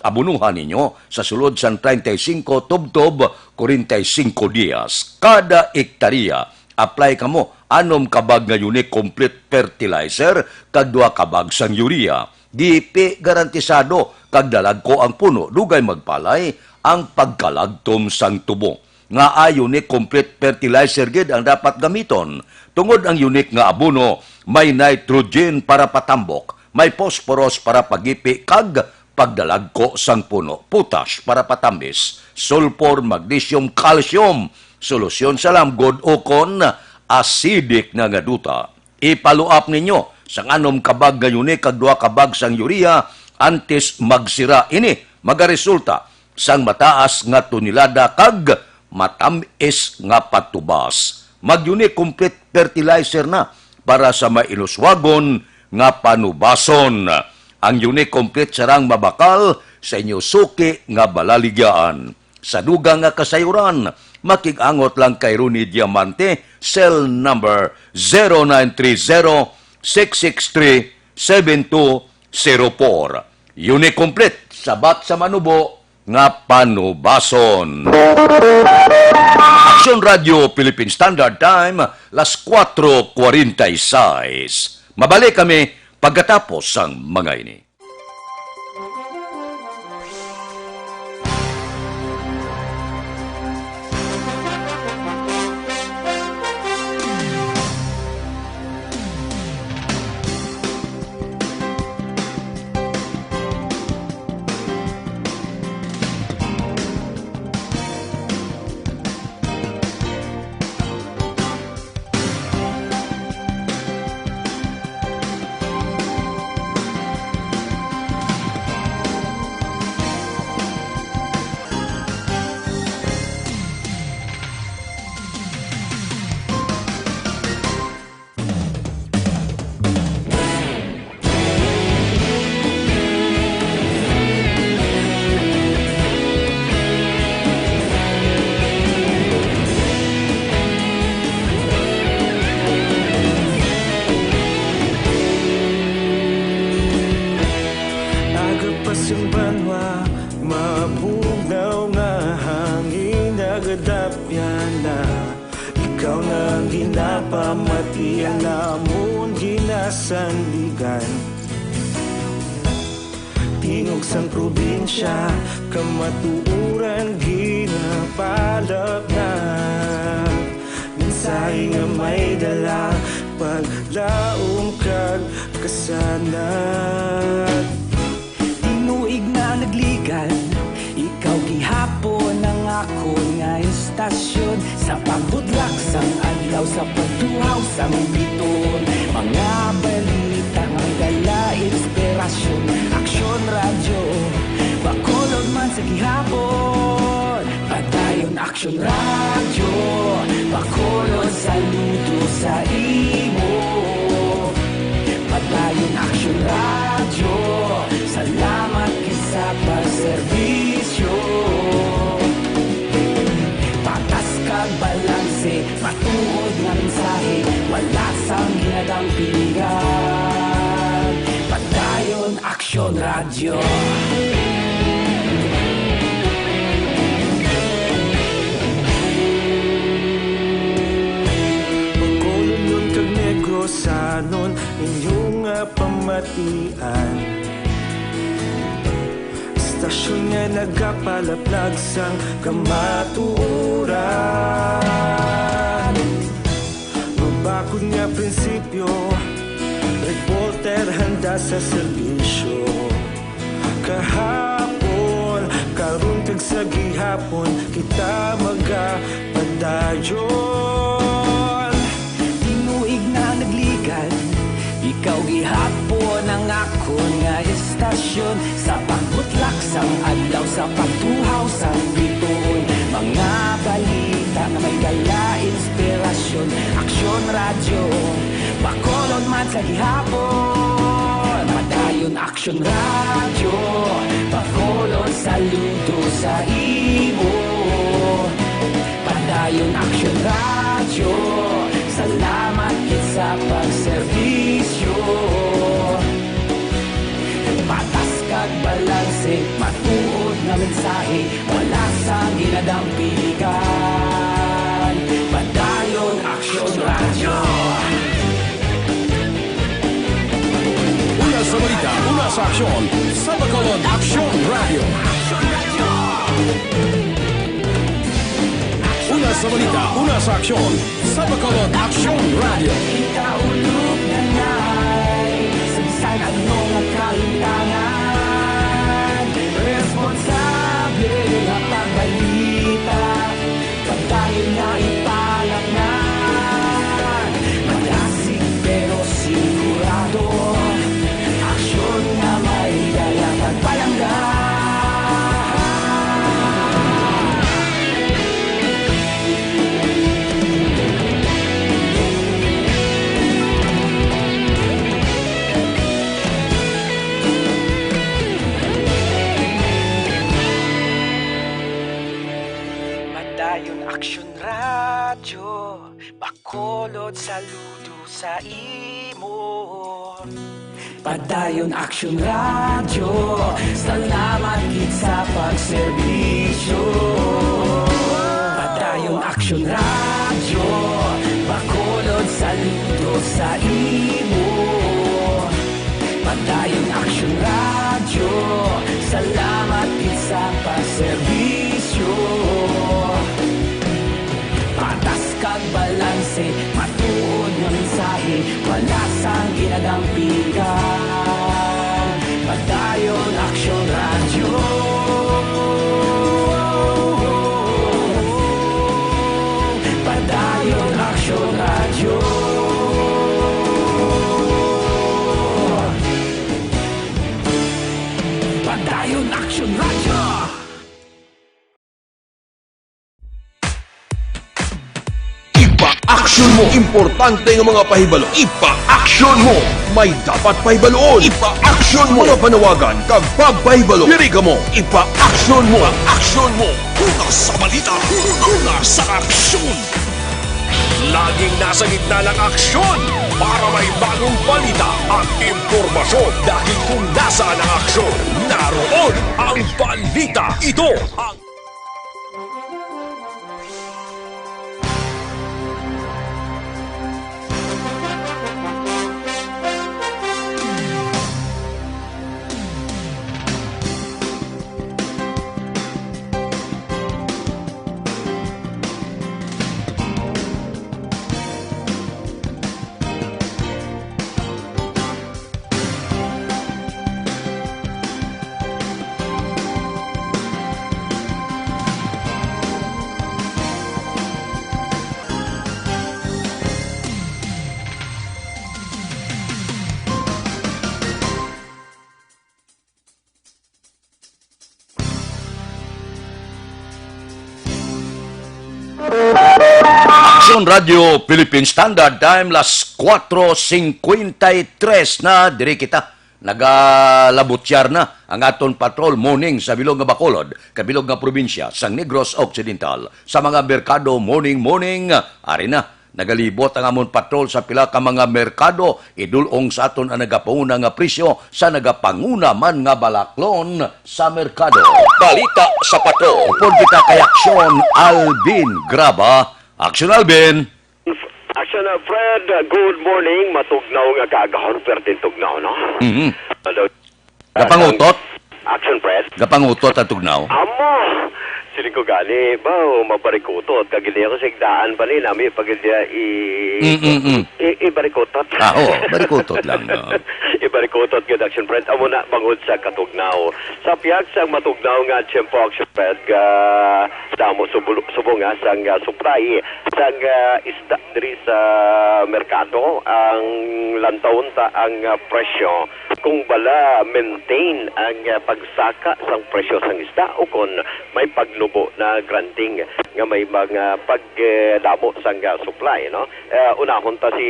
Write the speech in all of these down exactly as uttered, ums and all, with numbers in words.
Abonohan ninyo sa sulod sang treinta y cinco tubtob cuarenta y cinco dias kada ektarya. Apply kamo anom ka bag nga Unique Complete Fertilizer kag duha ka bag sang urea. D P garantisado kag dalagko ang puno, dugay magpalay ang pagkalagtom sang tubo. Nga ay Unique Complete Fertilizer gid ang dapat gamiton, tungod ang Unique nga abono may nitrogen para patambok, may phosphorus para pagipi, kag pagdalagko sang puno, potash para patamis, sulfur, magnesium, calcium, solusyon sa lamgod ukon acidic na nga duta. Ipaluap ninyo sang anom ka bag nga Unique kag duha ka bag sang urea antes magsira. Ini magaresulta sang mataas nga tonelada kag matam-is nga patubas. Mag-Unique Complete Fertilizer na para sa may iluswagon nga panubason. Ang Unique Complete sarang mabakal sa inyo suki nga balaligyaan. Sa dugang nga kasayuran, makig-angot lang kay Ronnie Diamante, cell number zero nine three zero, six six three, seven two zero four. Unique Complete, sabat sa manubo nga panubason. Aksyon Radio Philippine Standard Time, las cuatro cuarenta y seis. Mabalik kami pagkatapos sang mga ini. Aga pa sang banwa, mabugnaw nga hangin, nagadapyan na. Ikaw na ang ginapamati, ang amon ginasandigan. Tingog sang probinsya, kamatuoran ginapalapnag. Mensahe nga may dala, paglaom kag kasanag. Tinuig na nagligad, ikaw gihapon ang akon nga estasyon. Sa pagbutlak sang adlaw, sa pagtuhaw sang bituon, mga balita nga dala inspirasyon. Aksyon Radyo, Bacolod man sa gihapon. Padayon Aksyon Radyo, Bacolod, saludo sa imo. Padayon Aksyon Radyo, salamat gid sa pagserbisyo. Patas kag balanse, matuod nga mensahe, wala sang ginadampingan. Padayon Aksyon Radyo. Bacolod kag Negrosanon, inyo nga pamatian. Estasyon nga nagapalaplag sang kamatuoran. Mabakod nga prinsipyo, reporter handa sa serbisyo. Kahapon, karon kag sa gihapon, kita magapadayon. Tinuig na nagligad, ikaw gihapon ang akon nga estasyon. Sa pagbutlak sang adlaw, sa pagtuhaw sang bituon, mga balita nga may dala inspirasyon. Aksyon Radyo, Bacolod man sa gihapon. Padayon Aksyon Radyo, Bacolod, saludo sa imo. Padayon Aksyon Radyo, salamat gid sa pagserbisyo. Patas kag balanse, matuod Dampigan, Padayon Aksyon Radyo. Una sa balita, una sa aksyon, sa Bacolod Aksyon Radyo. Una sa balita, una sa aksyon, sa Bacolod Aksyon Radyo. Ikaulog na na'y sabisan ano nga kahintangan. Responsable nga pagbalita, pagdayon nga ipalatnag. Madasig pero sigurado, aksyon nga may dala kag palangga. Padayon Aksyon Radyo, Bacolod, saludo sa imo. Padayon Aksyon Radyo, salamat gid sa pagserbisyo. Padayon Aksyon Radyo, Bacolod, saludo sa imo. Padayon Aksyon Radyo, salamat gid sa pagserbisyo. Patas kag balanse, matuod nga mensahe, wala sang ginadampigan. Padayon Aksyon Radyo. Padayon Aksyon Radyo. Padayon Aksyon Radyo. Ipa-action mo. Importante nga mga pahibalo. Ipa-action mo. May dapat pahibaluon. Ipa-action mo. Mga panawagan kag pagpahibalo. Diri kamo. Ipa-action mo. Ipa-action mo. Una sa balita. Una sa aksyon. Laging nasa gitna ng aksyon para may bagong balita at impormasyon. Dahil kung nasaan ang aksyon, naroon ang balita. Ito ang Aksyon Radio Philippine Standard Time, las cuatro cincuenta y tres na, diri kita. Nagalabutyar na ang aton patrol morning sa bilog nga Bacolod, kabilog nga probinsya sang Negros Occidental. Sa mga merkado, morning, morning, ari na. Nagalibot ang amon patrol sa pila ka mga merkado, idul-ong sa aton ang nagapanguna nga presyo sa nagapanguna man nga balaklon sa merkado. Balita sa patrol. Upod kita kay Aksyon Alvin Graba. Aksyon Alvin. Aksyon, uh, Fred, uh, good morning. Matugnaw nga kaagahon, perting tugnaw, no? Mhm. Ano? Gapangutot? Aksyon, Fred. Gapangutot ang tugnaw? Amo! Siling ko gani, ba, o, mabarikutot. Kag hindi ako sigdaan pa ni, nami pag hindi i-, Mm, mm, mm. i-, ibarikutot. Ah, oo, barikutot lang, no? Ibarikutot gid, Aksyon, Fred. Amo na, bangod sa katugnaw. Sa pihak sang matugnaw nga tiyempo, Aksyon, Fred, ga damo subulo-, subong, ah, sang, ah, supply sang, ah, isda diri sa merkado. Ang lantawon ta ang, ah, presyo, kung bala maintain ang, ah, pagsaka sang presyo sang isda o kon may pagnubo na granting nga may mga pag, eh, damo sang, ah, supply, no? Eh, unahon ta si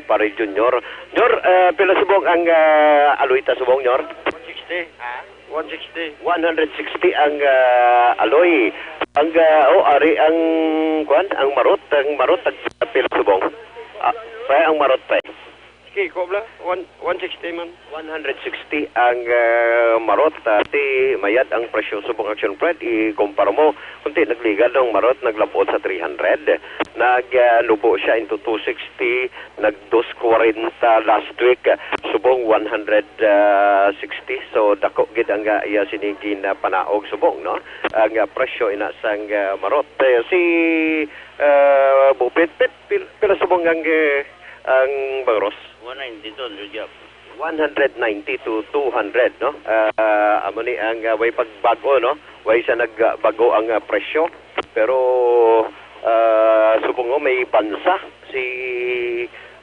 Pare Junior. Jor, eh, pila subong ang, ah, aloy ta subong, Jor? One sixty. Ha? One sixty. One hundred sixty ang, ah, aloy. Ang, ah, oh, ari ang, kuwan, ang marot, ang marot, tag-, pila subong? Ah, pa, ang marot pa eh. Kiko bala? One, one sixty man. One hundred sixty ang, ah, marot. Ah, ti mayad ang presyo subong Action Fred. Ikumpara mo, kunti nagligad ang marot, naglabot sa three hundred. Nag, ah, lubo siya into two sixty, nag two forty last week, ah, subong one hundred sixty. So, dako gid ang, ah, iya sini ginapanaog subong, no? Ang, ah, presyo ina sang, ah, marot. Eh, si, ah, Bupit, pit, pil-, pila subong ang, eh, ang bangros? One ninety to, Jujab. One hundred ninety to two hundred, no? Ah, amo ni ang, ah, way pagbago, no? Way sa nagbago ang, ah, presyo. Pero, ah, subong mo may bansa si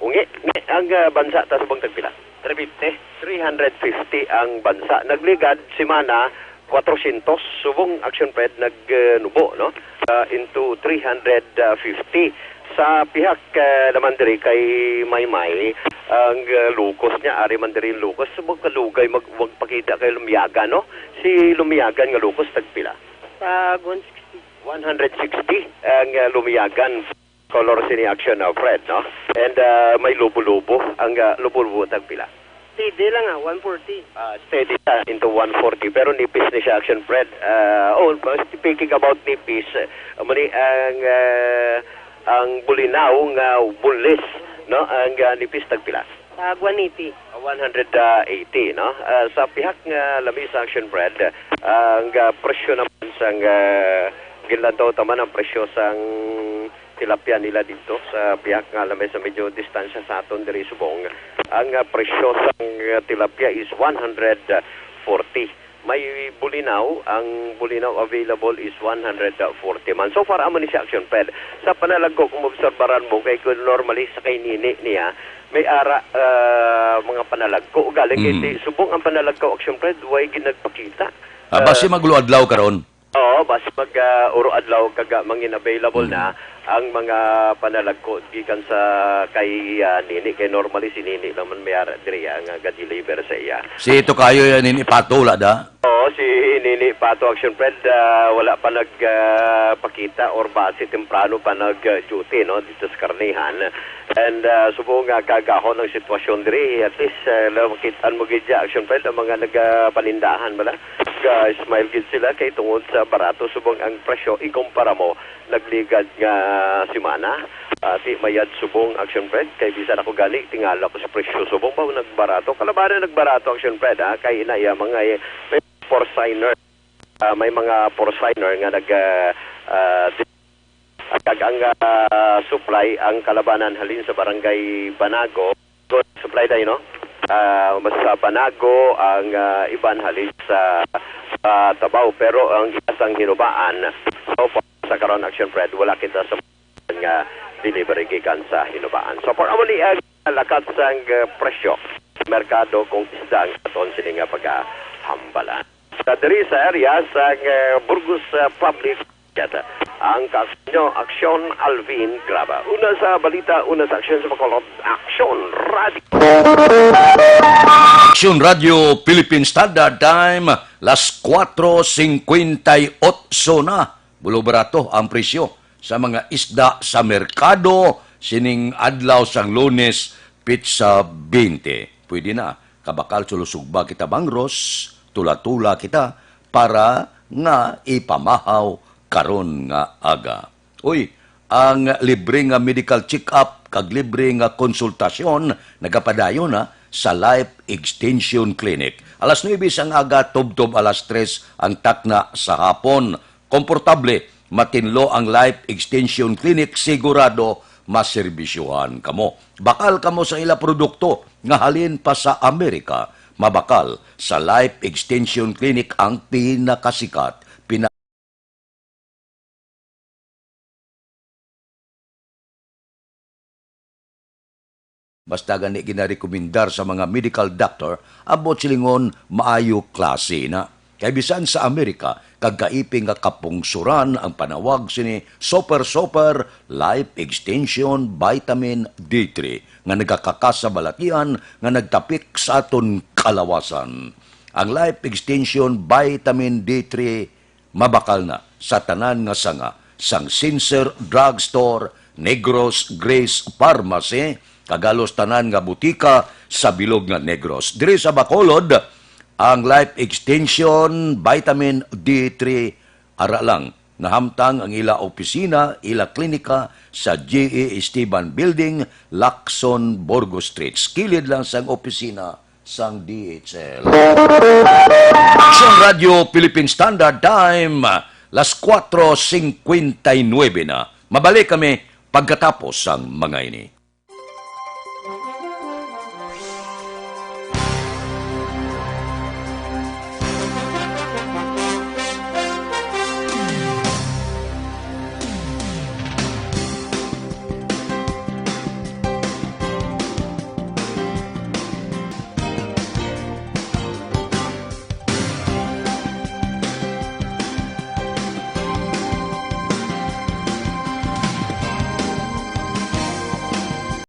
Ungi. Ni, ang, ah, bansa ta subong tagpila? Three fifty. Three hundred fifty ang bansa. Nagligad simana, kwatrosyentos, subong Action Fred nag, ah, nubo, no? Ah, into three hundred fifty. Sa pihak, ah, naman diri kay Maymay, ang, ah, locust niya, ari man diri ang locust. Subong kalugay mag-, magpakita kay Lumiagan, no? Si Lumiagan nga locust, tagpila? Tag one sixty. One hundred sixty ang, ah, Lumiagan. Color sini Action, ah, Fred, no? And, ah, may lubo-lubo. Ang, ah, lubo-lubo, tagpila? Steady lang, ah, one forty. Ah, steady siya into one forty, pero nipis ni siya, Action Fred. Ah, oh, speaking about nipis, ah, amo ni ang, ah, ang bulinaw nga boneless, no? Ang, ah, nipis, tagpila? Tag one eighty. Ah, one hundred eighty, no? Ah, sa pihak nga lamisa, Action Fred, ah, ang, ah, presyo naman sang, ah, ginlantaw ta man ang presyo sang tilapia nila dito sa pihak nga lamay sa medyo distansya sa aton diri subong. Ang, ah, presyo sang, ah, tilapia is one hundred forty. May bulinaw, ang bulinaw available is one hundred forty man. So far, amo ni siya, Action Fred. Sa panalagko, kung maobserbaran mo, kay kung normally sa kay nini niya, may ara, ah, mga panalagko. Galing kay Mm. di, subong ang panalagko, Action Fred, way ginagpakita. Ah, basi Ah, magluadlaw karon. Oo, basi mag, ah, uro adlaw kag, ah, mangin available Mm. na ang mga panalagko gikan sa kay, ah, Nini. Kay normally si Nini naman may ara diri, ah, nga ga-deliver sa iya. Si Tokayo yan, Nini Pato, wala da? Oo, si Nini Pato, Action Fred, ah, wala pa nag, ah, pakita or basi temprano pa nag, ah, duty, no, dito sa karnihan. And, ah, subong nga kagahon ang sitwasyon diri, at least, ah, nakit-an mo gid siya, Action Fred, ang mga nagapanindahan bala. Ga-smile gid sila kay tungod sa barato subong ang presyo ikumpara mo, nagligad nga simana. Ah, ti mayad subong, Action Fred, kay bisan ako gani tingala ko sa presyo subong ba nagbarato. Kalabanan nagbarato, Action Fred, ha, kay ina iya mga, eh, may porciner, ah, may mga porciner nga nag, ah, ah, di-, kag ang, ah, supply ang kalabanan halin sa barangay Banago, supply tayo, no? Ah, mas sa Banago ang, ah, iban halin sa, sa Tabaw, pero ang iba sang Hinubaan, so far sa karon, Action Fred, wala kita sa nga delivery gikan sa Hinubaan. So, for amo ni ang lakat sang, uh, presyo sa merkado kung isda ang aton sini nga paghahambalan. Sa diri sa area sa, uh, Burgos, uh, Public Market, ang kasunyo, Aksyon Alvin Graba. Una sa balita, una sa aksyon sa Bacolod, Aksyon Radio. Aksyon Radio Philippine Standard Time, las cuatro cincuenta y ocho na. Bulo barato ang presyo sa mga isda sa merkado sining adlaw sang Lunes, petsa twenty. Pwede na, kabakal sulusugba kita bangros, tula-tula kita para nga ipamahaw karon nga aga. Uy, ang libre nga medical check-up kag libre nga konsultasyon nagapadayon na sa Life Extension Clinic. Alas nuebe sang aga, tubtob alas tres ang takna sa hapon. Komportable, matinlo ang Life Extension Clinic, sigurado maserbisyohan kamo. Bakal kamo sa ila produkto nga halin pa sa Amerika, mabakal sa Life Extension Clinic ang pinakasikat, pina- Basta gani ginarekomendar sa mga medical doctor, ambot silingon maayo klase na. Kay bisan sa Amerika, kag kaiping nga kapungsuran ang panawag sini Super Super Life Extension Vitamin D three nga nagakakas sa balatian nga nagtapik sa aton kalawasan. Ang Life Extension Vitamin D three mabakal na sa tanan nga sanga sang Sincere Drugstore, Negros Grace Pharmacy, kag halos tanan nga butika sa bilog nga Negros. Diri sa Bacolod, ang Life Extension Vitamin D three, ara lang, nahamtang ang ila opisina, ila klinika sa G E Esteban Building, Lacson, Burgos Street, kilid lang sang opisina sang D H L. Action Radio Philippine Standard Time, las cuatro cincuenta y nueve na. Mabalik kami pagkatapos sang mga ini.